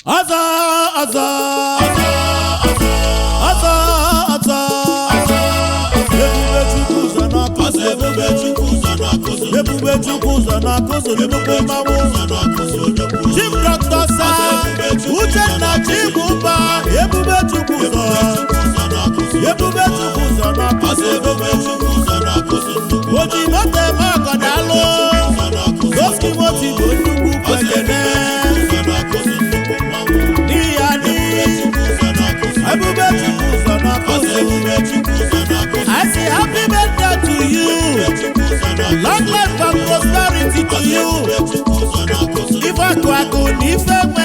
Ọzọ, ọzọ, ọzọ, ọzọ, ebube Chukwu ụzọ n'ọkụzụ. Ebube Chukwu ụzọ n'ọkụzụ. Ebube Chukwu ụzọ n'ọkụzụ, nnukwu mmanwụ. Ụzọ n'ọkụzụ, odogwu. Chief Dr. Sir Uchenna Chibụba, ebube Chukwu ụzọ. Ụzọ n'ọkụzụ. Ebube Chukwu ụzọ n'ọkụzụ. Ebube Chukwu ụzọ n'ọkụzụ, nnukwu. Oji moto eme ọgọdalụ. Ụzọ n'ọkụzụ. Doski moti bụ nnukwu kwekene. Ụzọ n'ọkụzụ, nnukwu mmanwụ. N'ihi adị. Chukwu ụzọ n'ọkụzụ. Ebube Chukwu ụzọ n'ọkụzụ. Ebube Chukwu ụzọ n'ọkụzụ. I say happy birthday to you. Chukwu ụzọ n'ọkụzụ. Long life and prosperity to you. Chukwu ụzọ n'ọkụzụ. Ife akụ akụ na ife nwe